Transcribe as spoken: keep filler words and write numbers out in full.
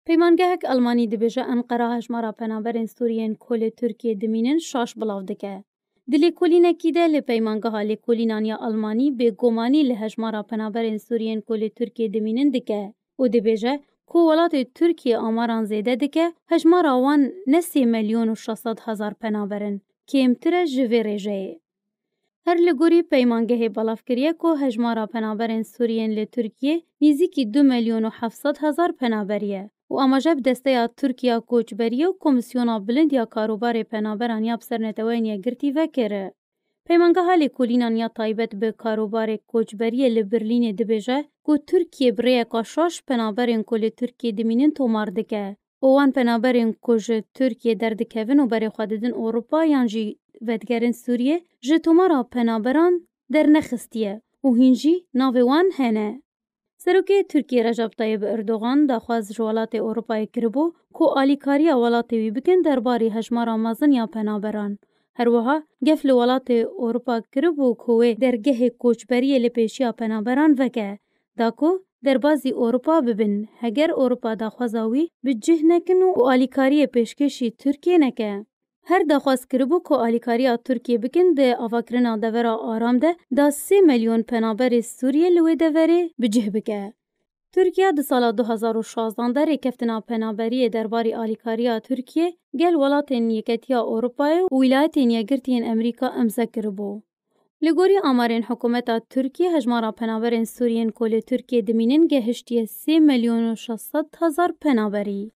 Peymangehek Almanî dibêje Enqera hejmara penaberên Sûriyên ku li Tirkiyê dimînin şaş bilav dike. Di lêkolînekî de li Peymangeha Lêkolînan ya Almanî bêgumanî li hejmara penaberên Sûriyên ku li Tirkiyê dimînin dike û dibêje ku welatê Tirkiye amaran zêde dike, hejmara wan ne sê milyon û şeş sed hezar penaber in, kêmtir e ji vê rêjeyê. Her li gorî peymangehê belav kiriye ku hejmara penaberên Sûriyên li Tirkiyê nêzîkî du milyon û heft sed hezar penaberî ye û amaje bi desteya Tirkiya Koçberiyê û Komîsyona Bilind ya Karûbarê Penaberan ya bi ser Neteweyên Yekgirtî vekir. Peymangeha Lêkolînan ya taybet bi karûbarê koçberiyê li Berlînê dibêje ku Tirkiye bi rêyeka şaş penaberên ku li Tirkiyê dimînin tomar dike û wan penaberên ku ji Tirkiyê derdikevin û berê xwe didin Ewropa yan jî vedigerin Sûriyê ji tomara penaberan dernexistiye û hîn jî navê wan hene. Serokê Tirkiyê Recep Tayyip Erdogan daxwaz ji welatê Ewropayê kiribû ku alîkariya welatê wî bikin derbarî hejmara mezin ya penaberan. Her wiha gef li welatê Ewropa kiribû ku wê dergehê koçberiyê li pêşiya penaberan veke, da ku derbazî Ewropa bibin, heger Ewropa daxwaza wî bi cih nekin û alîkariyê pêşkêşî Tirkiyê neke. Her daxwaz kiribû ku alîkariya Tirkiyê bikin di avakirina devera aram de da sê milyon penaberê Sûriyê li wê deverê bi cih bike. Tirkiye di sala du hezar û şazdan de rêkeftina penaberiyê derbarî alîkariya Tirkiyê gel welatên Yeketiya Ewropayê û Wîlayetên Yekgirtî yên Amerîka îmze kiribû. Li gorî amarên hikûmeta Tirkiyê, hejmara penaberên Sûriyên ku li Tirkiyê dimînin gehiştiye sê milyon û şeş sed hezar penaberî.